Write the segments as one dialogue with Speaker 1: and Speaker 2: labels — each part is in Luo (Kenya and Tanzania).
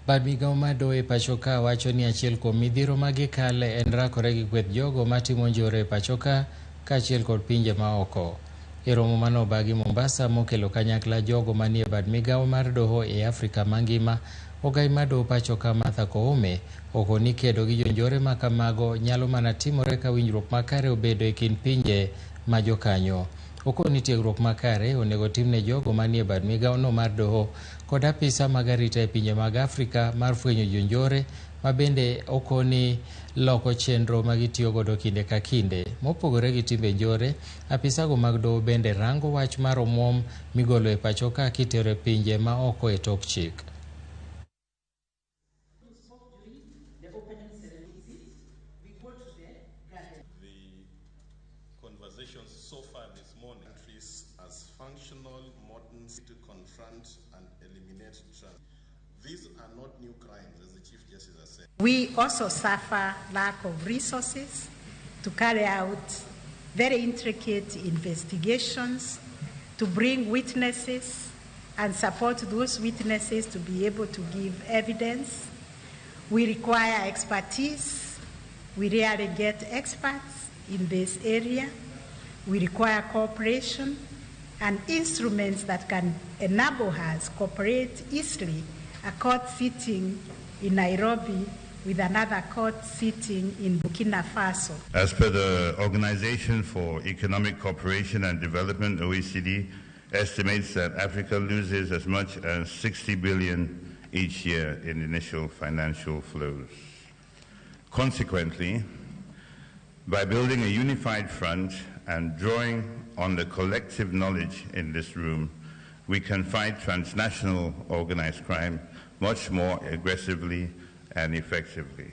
Speaker 1: Bad migao mar doho e pacho ka wacho ni achiel kuom midhiero ma gikale en rakore gi kweth jogo matimo njore e pacho ka kaachiel kod pinje maoko. E romo manobagi Mombasa mokelo kanyakla jogo manie bad migao mar doho e Afrika mangima, ogai mar doho pacho ka Martha Koome okoni kedo gi jonjore ma kamago nyalo mana timore ka winjruok makare obedo e kind pinje ma jokanyo. Okoni tiegruok makare onego timne jogo manie bad migao no mar doho kod apisa mag arita e pinje mag Afrika mar fwenyo jonjore ma bende okoni loko chenro ma gitiyo godo kinde ka kinde. Mopogore gi timbe njore, apisago mag doho bende rango wach mar omuom migolo e pacho ka kitero e pinje ma oko e tok chik.
Speaker 2: Conversations so far this morning countries as functional modern to confront and eliminate trans. These are not new crimes, as the Chief Justice has said.
Speaker 3: We also suffer lack of resources to carry out very intricate investigations, to bring witnesses and support those witnesses to be able to give evidence. We require expertise. We rarely get experts in this area. We require cooperation and instruments that can enable us cooperate easily. A court sitting in Nairobi with another court sitting in Burkina Faso.
Speaker 4: As per the Organization for Economic Cooperation and Development, OECD, estimates that Africa loses as much as 60 billion each year in initial financial flows. Consequently, by building a unified front and drawing on the collective knowledge in this room, we can fight transnational organized crime much more aggressively and effectively.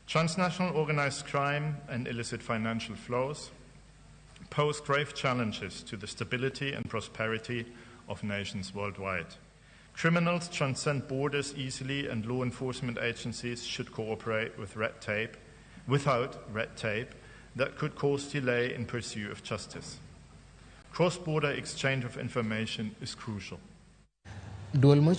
Speaker 5: Transnational organized crime and illicit financial flows pose grave challenges to the stability and prosperity of nations worldwide. Criminals transcend borders easily, and law enforcement agencies should cooperate with red tape, without red tape that could cause delay in pursuit of justice. Cross-border exchange of information is crucial.
Speaker 1: Duol